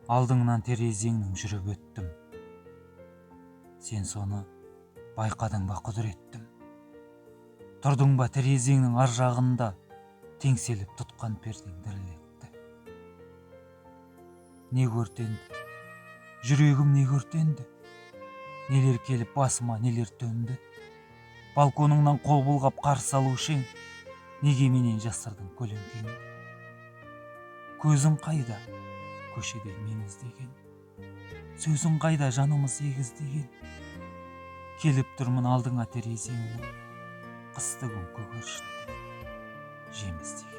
Алдыңнан терезеңнің жүріп өттім. Сен соны байқадың ба, құдіреттім? Тұрдың ба терезеңнің ар жағында, теңселіп тұтқан пердең діріл етті. Не өртенді? Жүрегім не өртенді? Нелер келіп басыма, нелер төнді? Балконыңнан қол бұлғап қарсы алушы ең, неге менен жасырдың көлеңкеңді? Көзің қайда? Көшеде мен іздеген. Сөзің қайда, жанымыз егіз деген? Келіп тұрмын алдыңа терезеңнің, қысты күн көгершіндер жем іздеген.